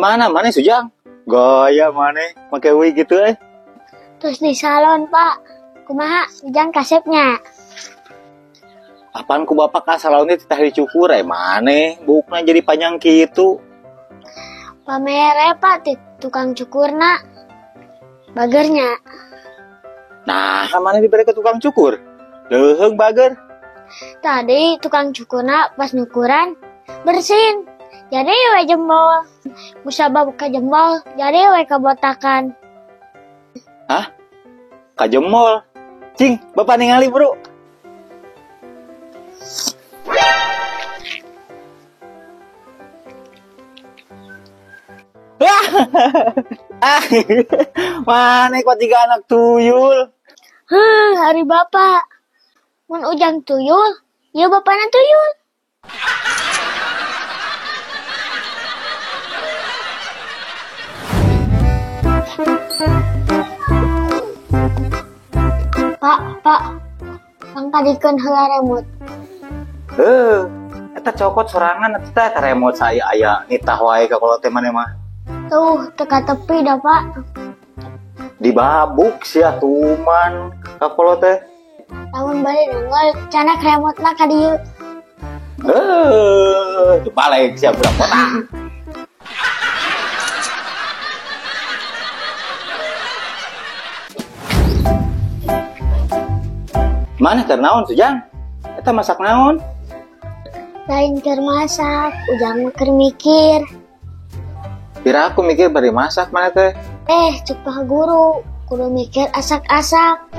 Di mana mana Sujang? Gaya mana make wig gitu eh. Terus di salon, Pak. Kumaha Ujang kasepnya? Apaan ku bapak ka salon teh tah dicukur mana buukna jadi panjang kitu. Pamere, Pak, ti tukang cukurna. Bagernya. Nah, mana diberi ke tukang cukur? Leuheung bager. Tadi tukang cukurna pas nyukuran bersin. Jadi we jempol. Musabab ka jempol, jadi we kabotakan. Hah? Ka jempol? Cing, bapak ningali, Bro. Ah, mana kok tiga anak tuyul? Huh, hari bapak. Mun Ujang tuyul, ya bapakna tuyul. Pak, Pak, pangkadikeun heula remote. Heuh, eta cokot sorangan eta teh remote saya aya nitah wae ka kolot teh maneh mah. Tuh, teka tepi dah, Pak. Dibabuk sia tuman ka kolot teh. Lamun bari nongol, canak remote-na ka dieu. Heuh, balik sia budak kota. Mana keur naon Sujang? Eta masak naon? Lain keur masak, Ujang mah keur mikir. Pira aku mikir bari masak mana teh? Cek Pak Guru, kudu mikir asak-asak.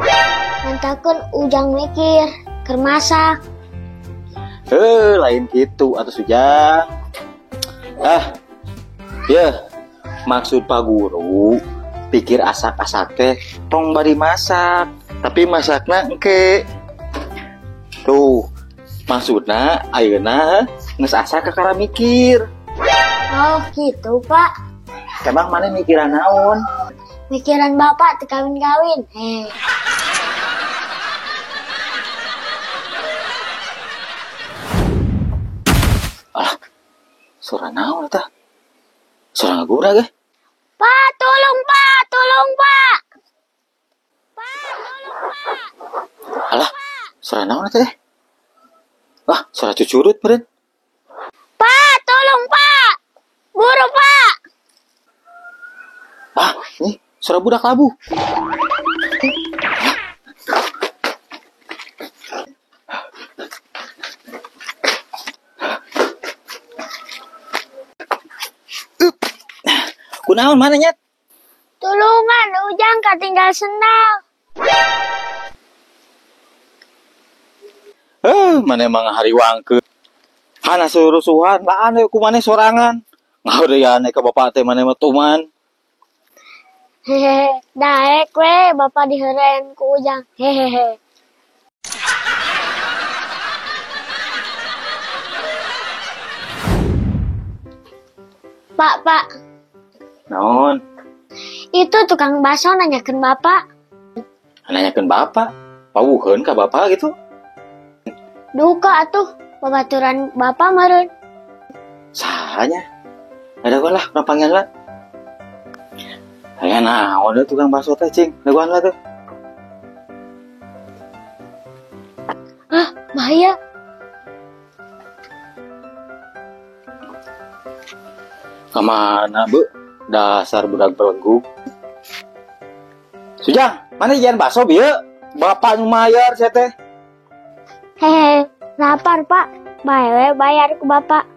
Mantakeun Ujang mikir keur masak. Lain kitu atuh Sujang. Ah. Yeuh, maksud Pak Guru pikir asak-asak teh tong bari masak, tapi masakna engke. Tuh, maksudna ayeuna geus asak kakara mikir. Oh, gitu, Pak. Emang mana mikiran naon? Mikiran bapak teu kawin-kawin. Heh. Alah, suara naon eta? Suara ngagura ge? Pak, tolong, Pak, tolong, Pak. Pak, tolong, Pak. Alah, suara naon eta teh? Wah, suara cucurut meureun. Pak, tolong, Pak. Buru, Pak. Ah, ini suara budak labu. Kunaon mana nyet? Tulungan, Ujang katinggal sendal. Mana emang hariwangkeun. Hana surusuhan, laan we ku maneh sorangan. Ngaheureyan ka bapak teh maneh mah tuman. Hehehe, daek we bapak diheureun ku Ujang. Hehehe. Pak, Pak. Naon? Itu tukang bakso nanyakeun bapak. Nanyakeun bapak? Pawuheun ka bapak gitu? Duka atuh, babaturan bapak meureun. Sahanya? Ada gua lah, urang panggil lah. Aya naon deui tukang bakso teh, cing? Dagoan lah tuh. Ah, bahaya. Kamana, Bu? Dasar budak belenggu. Sujang, mana jajan bakso bieu? Bapak nu mayar sia teh. Hehe, lapar, Pak. Bae we bayar ku bapak.